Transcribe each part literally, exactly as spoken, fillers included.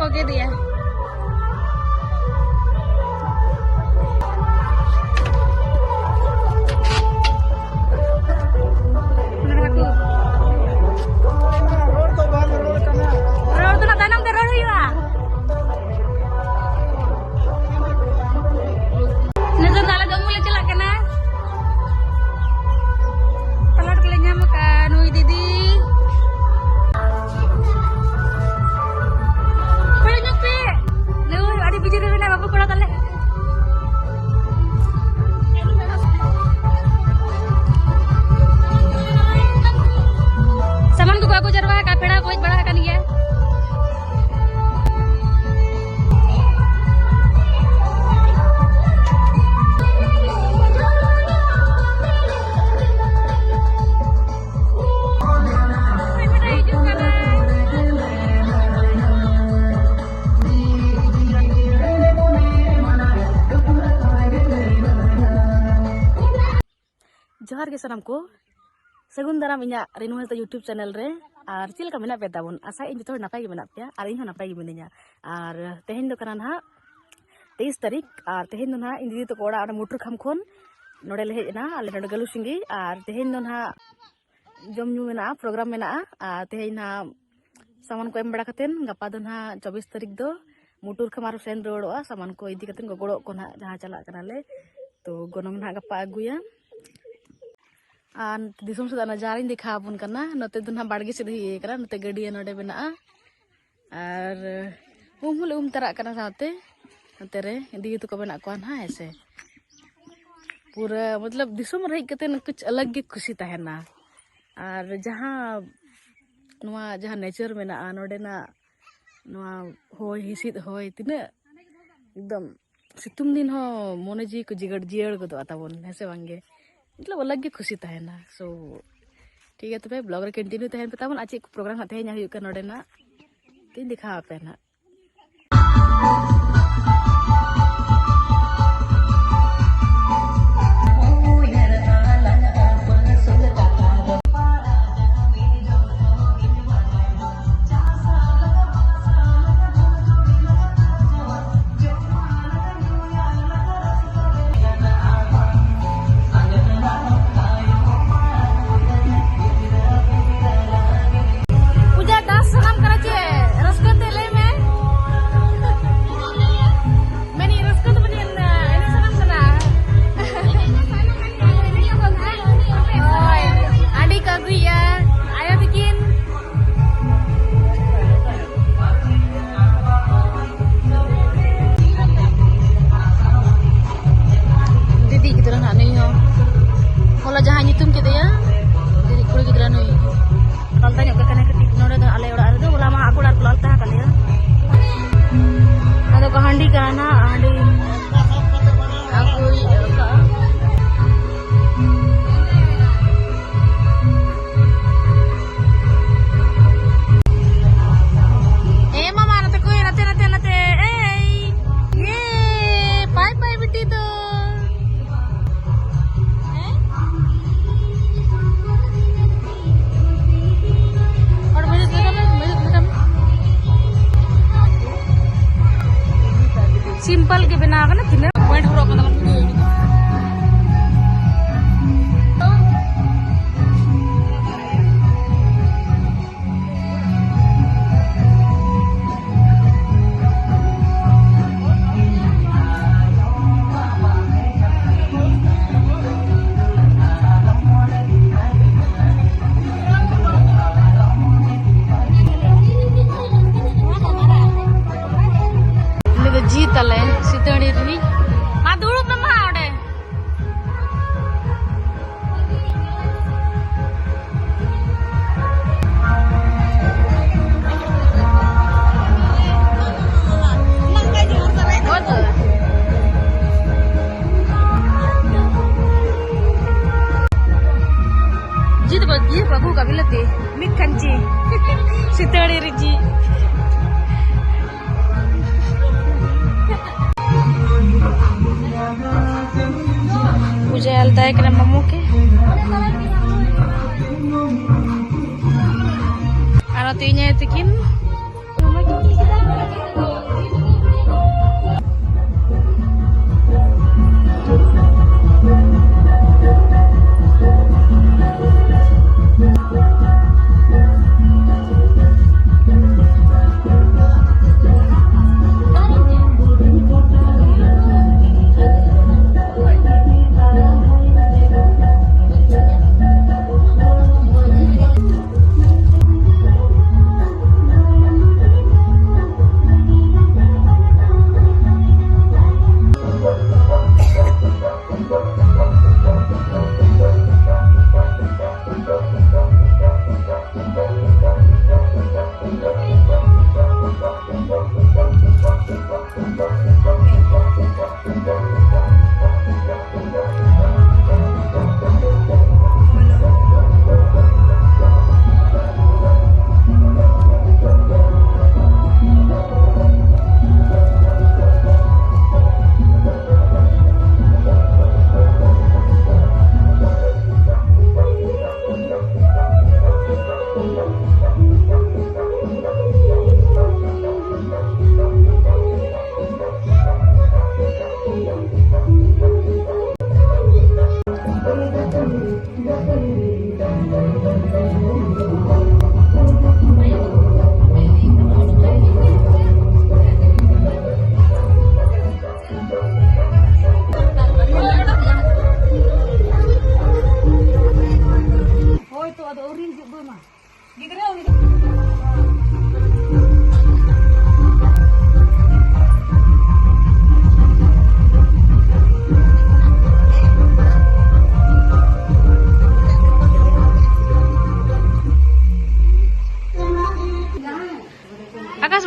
ᱠᱚ ᱜᱮᱫᱮᱜᱼᱟ᱾ ᱨᱚᱲ ᱫᱚ ᱱᱟᱜ ᱛᱟᱭᱱᱚᱢ ᱛᱮ ᱨᱚᱲ ᱦᱩᱭᱩᱜᱼᱟ᱾ ᱱᱤᱛᱚᱜ ᱫᱚ ᱟᱞᱮ ᱫᱚ ᱩᱢᱩᱞ ᱞᱮ ᱪᱟᱞᱟᱜ ᱠᱟᱱᱟ᱾ ᱯᱟᱞᱟᱴ ᱠᱚᱞᱮ ᱧᱟᱢ ᱟᱠᱟᱫᱼᱟ ᱱᱩᱭ ᱫᱤᱫᱤ᱾ ᱠᱚᱭᱚᱜ ᱧᱚᱜ ᱯᱮ᱾ ᱱᱩᱭ ᱟᱹᱰᱤ ᱵᱤᱡᱤ ᱨᱮ ᱢᱮᱱᱟᱭ ᱵᱟᱹᱵᱩ ᱠᱚᱲᱟ ᱛᱟᱞᱮ᱾ ᱥᱟᱢᱟᱱ ᱠᱚᱠᱚ ᱟᱹᱜᱩ ᱡᱟᱨᱣᱟ ᱟᱠᱟᱫᱼᱟ, ᱯᱮᱲᱟ ᱠᱚ ᱦᱮᱡ ᱵᱟᱲᱟ ᱟᱠᱟᱱ ᱜᱮᱭᱟ᱾ ᱡᱚᱦᱟᱨ ᱜᱮ ᱥᱟᱱᱟᱢ ᱠᱚ, ᱥᱟᱹᱜᱩᱱ ᱫᱟᱨᱟᱢ ᱤᱧᱟᱹᱜ ᱨᱮᱱᱩ ᱦᱟᱸᱥᱫᱟ YouTube channel ᱨᱮ᱾ ᱟᱨ ᱪᱮᱫ ᱞᱮᱠᱟ ᱢᱮᱱᱟᱜ ᱯᱮᱭᱟ ᱛᱟᱵᱚᱱ? ᱟᱥᱟᱭᱟᱜ ᱤᱧ ᱡᱚᱛᱚ ᱦᱚᱲ ᱱᱟᱯᱟᱭ ᱜᱮ ᱢᱮᱱᱟᱜ ᱯᱮᱭᱟ ᱟᱨ ᱤᱧ ᱦᱚᱸ ᱱᱟᱯᱟᱭ ᱜᱮ ᱢᱤᱱᱟᱹᱧᱟ᱾ ᱟᱨ ᱛᱮᱦᱮᱧ ᱫᱚ ᱠᱟᱱᱟ ᱱᱟᱦᱟᱜ ᱛᱮᱭᱤᱥ ᱛᱟᱹᱨᱤᱠᱷ, ᱟᱨ ᱛᱮᱦᱮᱧ ᱫᱚ ᱱᱟᱦᱟᱜ ᱤᱧ ᱫᱤᱫᱤ ᱛᱟᱠᱚ ᱚᱲᱟᱜ ᱚᱸᱰᱮ ᱢᱩᱴᱨᱩᱠᱷᱟᱢ ᱠᱷᱚᱱ ᱱᱚᱰᱮ ᱞᱮ ᱦᱮᱡ ᱮᱱᱟ, ᱟᱞᱮ ᱱᱚᱰᱮ ᱜᱟᱹᱞᱩᱥᱤᱝᱜᱤ᱾ ᱟᱨ ᱛᱮᱦᱮᱧ ᱫᱚ ᱱᱟᱦᱟᱜ ᱡᱚᱢ ᱧᱩ ᱢᱮᱱᱟᱜᱼᱟ, program ᱢᱮᱱᱟᱜᱼᱟ᱾ ᱟᱨ ᱛᱮᱦᱮᱧ ᱱᱟᱦᱟᱜ ᱥᱟᱢᱟᱱ ᱠᱚ ᱮᱢ ᱵᱟᱲᱟ ᱠᱟᱛᱮᱫ ᱜᱟᱯᱟ ᱫᱚ ᱱᱟᱦᱟᱜ ᱪᱚᱵᱵᱤᱥ ᱛᱟᱹᱨᱤᱠᱷ ᱫᱚ ᱢᱩᱴᱨᱩᱠᱷᱟᱢ ᱟᱨᱚ ᱥᱮᱱ ᱨᱩᱣᱟᱹᱲᱚᱜᱼᱟ, ᱥᱟᱢᱟᱱ ᱠᱚ ᱤᱫᱤ ᱠᱟᱛᱮᱫ ᱜᱚᱜᱚᱲᱚᱜ ᱠᱚ ᱱᱟᱦᱟᱜ ᱡᱟᱦᱟᱸ ᱪᱟᱞᱟᱜ ᱠᱟᱱᱟᱞᱮ᱾ ᱛᱚ ᱜᱚᱱᱚᱝ ᱱᱟᱦᱟᱜ ᱜᱟᱯᱟ ᱟᱹᱜᱩᱭᱟ᱾ ᱟᱨ ᱫᱤᱥᱚᱢ ᱥᱮᱫᱟᱜ ᱱᱟᱡᱟᱨᱤᱧ ᱫᱮᱠᱷᱟᱣ ᱟᱵᱚᱱ ᱠᱟᱱᱟ᱾ ᱱᱚᱛᱮ ᱫᱚ ᱱᱟᱦᱟᱜ ᱵᱟᱲᱜᱮ ᱥᱮᱫ ᱦᱮᱡ ᱠᱟᱱᱟ, ᱱᱚᱛᱮ ᱜᱟᱹᱰᱭᱟᱹ ᱱᱚᱰᱮ ᱢᱮᱱᱟᱜᱼᱟ᱾ ᱟᱨ ᱩᱢ ᱦᱚᱸᱞᱮ ᱩᱢ ᱛᱟᱨᱟᱜ ᱠᱟᱱᱟ ᱥᱟᱶᱛᱮ᱾ ᱱᱚᱛᱮ ᱨᱮ ᱫᱤᱫᱤ ᱛᱟᱠᱚ ᱢᱮᱱᱟᱜ ᱠᱚᱣᱟ ᱱᱟᱦᱟᱜ, ᱦᱮᱸ ᱥᱮ᱾ ᱯᱩᱨᱟᱹ ᱢᱚᱛᱞᱚᱵ ᱫᱤᱥᱚᱢ ᱨᱮ ᱦᱮᱡ ᱠᱟᱛᱮ ᱠᱩᱪ ᱟᱞᱟᱜᱽ ᱜᱮ ᱠᱷᱩᱥᱤ ᱛᱟᱦᱮᱱᱟ᱾ ᱟᱨ ᱡᱟᱦᱟᱸ ᱱᱚᱣᱟ ᱡᱟᱦᱟᱸ nature ᱢᱮᱱᱟᱜᱼᱟ ᱱᱚᱰᱮᱱᱟᱜ, ᱱᱚᱣᱟ ᱦᱚᱭ ᱦᱤᱸᱥᱤᱫ ᱦᱚᱭ ᱛᱤᱱᱟᱹᱜ ᱮᱠᱫᱚᱢ ᱥᱤᱛᱩᱝ ᱫᱤᱱ ᱦᱚᱸ ᱢᱚᱱᱮ ᱡᱤᱣᱤ ᱠᱚ ᱡᱤᱭᱟᱹᱲ, ᱡᱤᱭᱟᱹᱲ ᱜᱚᱫᱚᱜᱼᱟ ᱛᱟᱵᱚᱱ, ᱦᱮᱸ ᱥᱮ ᱵᱟᱝ ᱜᱮ? ᱢᱚᱛᱞᱚᱵ ᱟᱞᱟᱜᱽ ᱜᱮ ᱠᱷᱩᱥᱤ ᱛᱟᱦᱮᱱᱟ᱾ So ᱴᱷᱤᱠ ᱜᱮᱭᱟ, ᱛᱚᱵᱮ vlog ᱨᱮ continue ᱛᱟᱦᱮᱱ ᱯᱮ ᱛᱟᱵᱚᱱ᱾ ᱟᱨ ᱪᱮᱫ ᱠᱚ program ᱦᱟᱸᱜ ᱛᱮᱦᱮᱧ ᱦᱩᱭᱩᱜ ᱠᱟᱱᱟ ᱱᱚᱰᱮᱱᱟᱜ, ᱛᱚᱧ ᱫᱮᱠᱷᱟᱣ ᱟᱯᱮᱭᱟ ᱱᱟᱦᱟᱜ᱾ ᱚᱱᱟ ᱠᱟᱱᱟ ᱛᱤᱱᱟᱹᱜ ᱯᱚᱭᱮᱱᱴ ᱦᱚᱨᱚᱜ ᱠᱟᱱᱟ ᱵᱟᱝ? ᱩᱱᱤ ᱫᱚ ᱡᱤ ᱛᱟᱞᱮ ᱥᱤᱛᱟᱹᱲᱤ ᱨᱤᱱᱤᱡ᱾ ᱢᱟ ᱫᱩᱲᱩᱵ ᱢᱮ ᱢᱟ ᱚᱸᱰᱮ᱾ ᱡᱤ ᱫᱚ ᱵᱟᱹᱜᱤ ᱵᱟᱹᱵᱩ ᱠᱟᱹᱢᱤ ᱞᱮᱛᱮ ᱢᱤᱫ ᱠᱷᱟᱱᱪᱤ ᱥᱤᱛᱟᱹᱲᱤ ᱨᱤᱡᱤ᱾ ᱯᱩᱡᱟᱹ ᱟᱞᱛᱟᱭ ᱠᱟᱱᱟ ᱢᱟᱢᱩ ᱠᱮ᱾ ᱟᱨ ᱱᱚᱛᱮ ᱤᱧ ᱟᱭᱳ ᱛᱟᱹᱠᱤᱱ᱾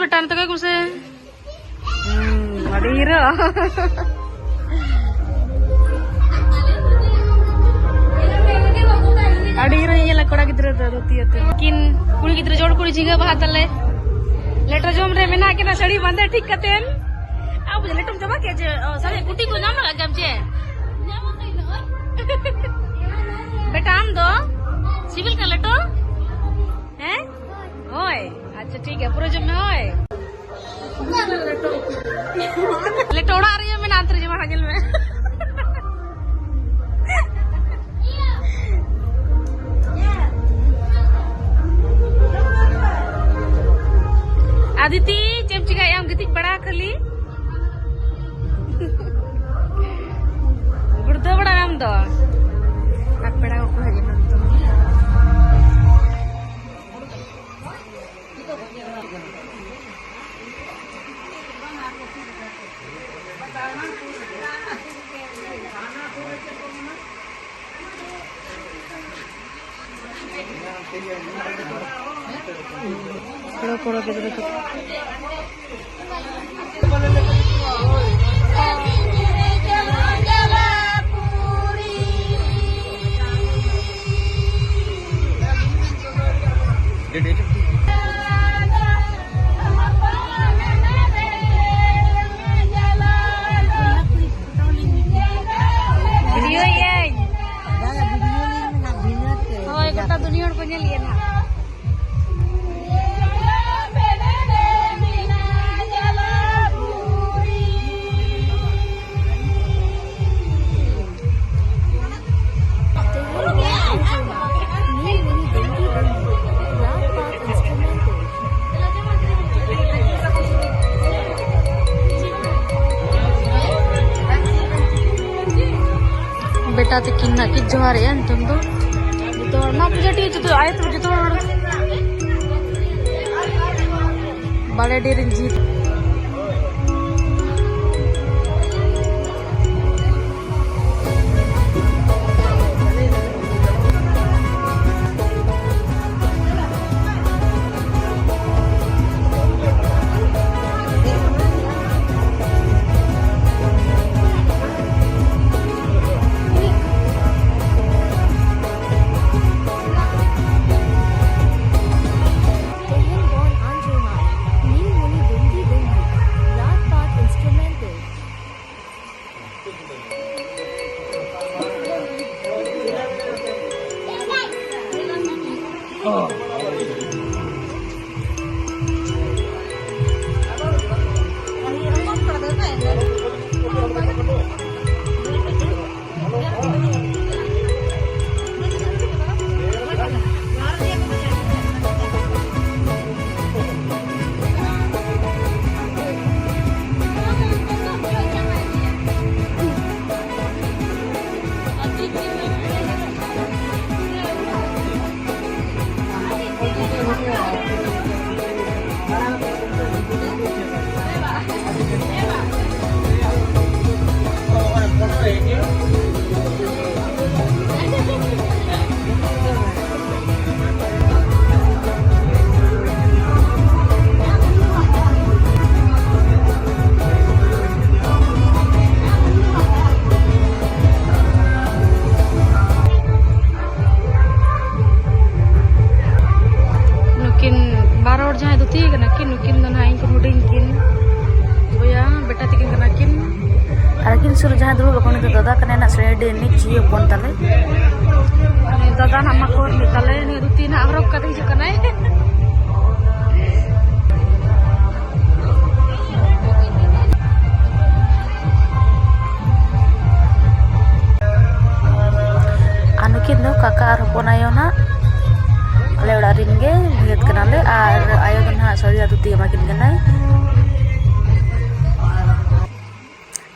ᱵᱮᱴᱟ, ᱱᱚᱛᱮ ᱠᱷᱚᱡ ᱠᱚᱢ ᱥᱮ᱾ ᱦᱩᱸ, ᱟᱹᱰᱤ ᱦᱤᱨᱟᱹ᱾ ᱟᱹᱰᱤ ᱦᱤᱨᱟᱹ ᱧᱮᱧᱮᱞᱟ ᱠᱚᱲᱟ ᱜᱤᱫᱽᱨᱟᱹ ᱫᱚ ᱫᱷᱩᱛᱤ ᱟᱛᱮ᱾ ᱠᱤᱱ ᱠᱩᱲᱤ ᱜᱤᱫᱽᱨᱟᱹ, ᱡᱳᱲ ᱠᱩᱲᱤ ᱡᱷᱤᱸᱜᱟᱹ ᱵᱟᱦᱟ ᱛᱟᱞᱮ᱾ ᱞᱮᱴᱚ ᱡᱚᱢ ᱨᱮ ᱢᱮᱱᱟᱜ ᱠᱤᱱᱟ ᱥᱟᱹᱲᱤ ᱵᱟᱸᱫᱮ ᱴᱷᱤᱠ ᱠᱟᱛᱮᱱ᱾ ᱟᱵᱚ ᱞᱮᱴᱚᱢ ᱪᱟᱵᱟ ᱠᱮᱫ ᱡᱮ, ᱚ, ᱥᱟᱨᱮ ᱠᱩᱴᱤ ᱠᱚ ᱧᱟᱢ ᱞᱟᱜ ᱜᱮᱭᱟᱢ ᱪᱮ? ᱵᱮᱴᱟ, ᱟᱢ ᱫᱚ ᱥᱤᱵᱤᱞ ᱠᱟᱱᱟ ᱞᱮᱴᱚ? ᱦᱮᱸ? ᱦᱳᱭ, ᱟᱪᱪᱷᱟ, ᱴᱷᱤᱠ ᱜᱮᱭᱟ, ᱯᱩᱨᱟᱹ ᱡᱚᱢ ᱢᱮ, ᱦᱳᱭ᱾ ᱞᱮᱴᱚ ᱚᱲᱟᱜ ᱨᱮ ᱢᱮᱱᱟᱜᱼᱟ, ᱚᱱᱛᱮ ᱨᱮ ᱡᱚᱢᱟ, ᱦᱟᱸᱜ ᱧᱮᱞ ᱢᱮ᱾ ᱟᱫᱤᱛᱤ, ᱪᱮᱫ ᱮᱢ ᱪᱤᱠᱟᱹᱭᱮᱫᱼᱟ? ᱜᱤᱛᱤᱡ ᱵᱟᱲᱟ ᱠᱷᱟᱹᱞᱤ? ᱜᱩᱲᱫᱟᱹ ᱵᱟᱲᱟ ᱟᱢ ᱫᱚ? ᱟᱨ ᱯᱮᱲᱟ ᱠᱚᱠᱚ ᱦᱮᱡ ᱮᱱᱟ ᱱᱤᱛᱚᱜ᱾ ᱠᱚᱲᱟ, ᱠᱚᱲᱟ ᱜᱤᱫᱽᱨᱟᱹ ᱠᱚ᱾ ᱵᱷᱤᱰᱤᱭᱳᱭᱟᱹᱧ᱾ ᱵᱟᱝᱟ, ᱵᱷᱤᱰᱤᱭᱳ ᱞᱤᱧ ᱢᱮᱱᱟ, ᱵᱷᱤᱱᱟᱹ ᱛᱮ᱾ ᱦᱳᱭ, ᱜᱚᱴᱟ ᱫᱩᱱᱤᱭᱟᱹ ᱦᱚᱲ ᱠᱚ ᱧᱮᱞ ᱜᱮᱭᱟ ᱱᱟᱦᱟᱜ᱾ ᱵᱮᱴᱟ ᱛᱟᱹᱠᱤᱱ ᱱᱟᱜ ᱠᱤᱱ ᱡᱚᱦᱟᱨᱮᱜᱼᱟ ᱱᱤᱛᱚᱝ ᱫᱚ᱾ ᱡᱚᱛᱚ ᱦᱚᱲ ᱢᱟ ᱯᱩᱡᱟᱹ ᱴᱷᱤᱠ, ᱡᱚᱛᱚ ᱟᱭᱳ ᱛᱟᱠᱚ ᱡᱚᱛᱚ ᱦᱚᱲ ᱵᱟᱲᱮ ᱰᱮ ᱨᱮᱱ ᱡᱤᱛ᱾ ᱱᱩᱠᱤᱱ ᱵᱟᱨ ᱦᱚᱲ ᱡᱟᱦᱟᱸᱭ ᱫᱷᱩᱛᱤ ᱠᱟᱱᱟ ᱠᱤᱱ, ᱱᱩᱠᱤᱱ ᱫᱚ ᱱᱟᱦᱟᱜ ᱤᱧ ᱠᱷᱚᱱ ᱦᱩᱰᱤᱧ ᱠᱤᱱ ᱵᱚᱭᱦᱟ ᱵᱮᱴᱟ ᱛᱟᱹᱠᱤᱱ ᱠᱟᱱᱟ ᱠᱤᱱ᱾ ᱟᱨ ᱟᱹᱠᱤᱱ ᱥᱩᱨ ᱨᱮ ᱡᱟᱦᱟᱸᱭ ᱫᱩᱲᱩᱵ ᱟᱠᱟᱱ, ᱩᱱᱤ ᱫᱚ ᱫᱟᱫᱟ ᱠᱟᱱᱟᱭ, ᱱᱟᱜ ᱥᱮᱬᱟ ᱰᱤ ᱨᱤᱱᱤᱡ ᱡᱷᱤ ᱦᱚᱯᱚᱱ ᱛᱟᱞᱮ᱾ ᱩᱱᱤ ᱫᱟᱫᱟ ᱱᱟᱜ ᱢᱟᱠᱚᱲ ᱨᱤᱱᱤᱡ ᱛᱟᱞᱮ, ᱱᱩᱭ ᱫᱷᱩᱛᱤ ᱱᱟᱜ ᱦᱚᱨᱚᱜ ᱠᱟᱛᱮ ᱦᱤᱡᱩᱜ ᱠᱟᱱᱟᱭ᱾ ᱟᱨ ᱱᱩᱠᱤᱱ ᱫᱚ ᱠᱟᱠᱟ ᱟᱨ ᱦᱚᱯᱚᱱ ᱟᱭᱳ ᱱᱟᱜ ᱟᱞᱮ ᱚᱲᱟᱜ ᱨᱤᱱ ᱜᱮ ᱵᱷᱟᱹᱭᱟᱹᱛ ᱠᱟᱱᱟᱞᱮ, ᱟᱨ ᱟᱭᱳ ᱫᱚ ᱱᱟᱜ ᱥᱟᱹᱲᱤ ᱟᱨ ᱫᱷᱩᱛᱤ ᱮᱢᱟ ᱠᱤᱱ ᱠᱟᱱᱟᱭ᱾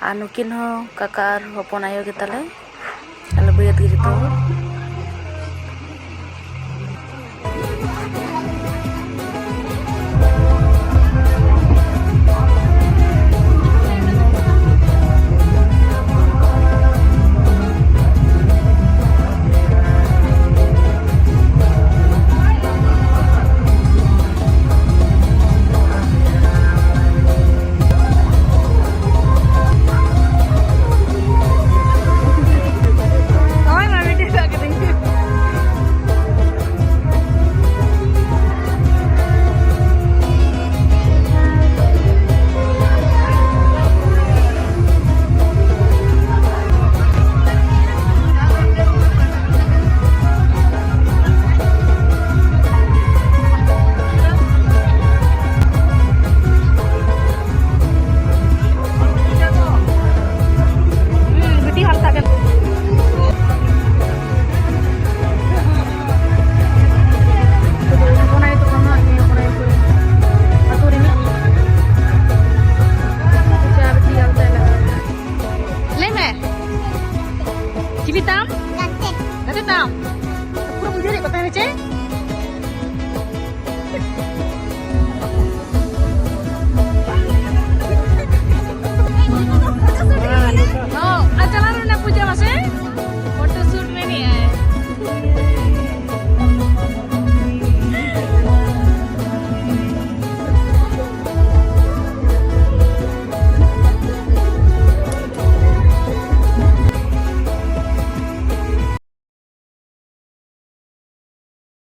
ᱟᱨ ᱱᱩᱠᱤᱱ ᱦᱚᱸ ᱠᱟᱠᱟ ᱟᱨ ᱦᱚᱯᱚᱱ ᱟᱭᱳ ᱜᱮᱛᱟᱞᱮ, ᱟᱞᱮ ᱵᱷᱟᱹᱭᱟᱹᱛ ᱜᱮ ᱡᱚᱛᱚ ᱦᱚᱲ᱾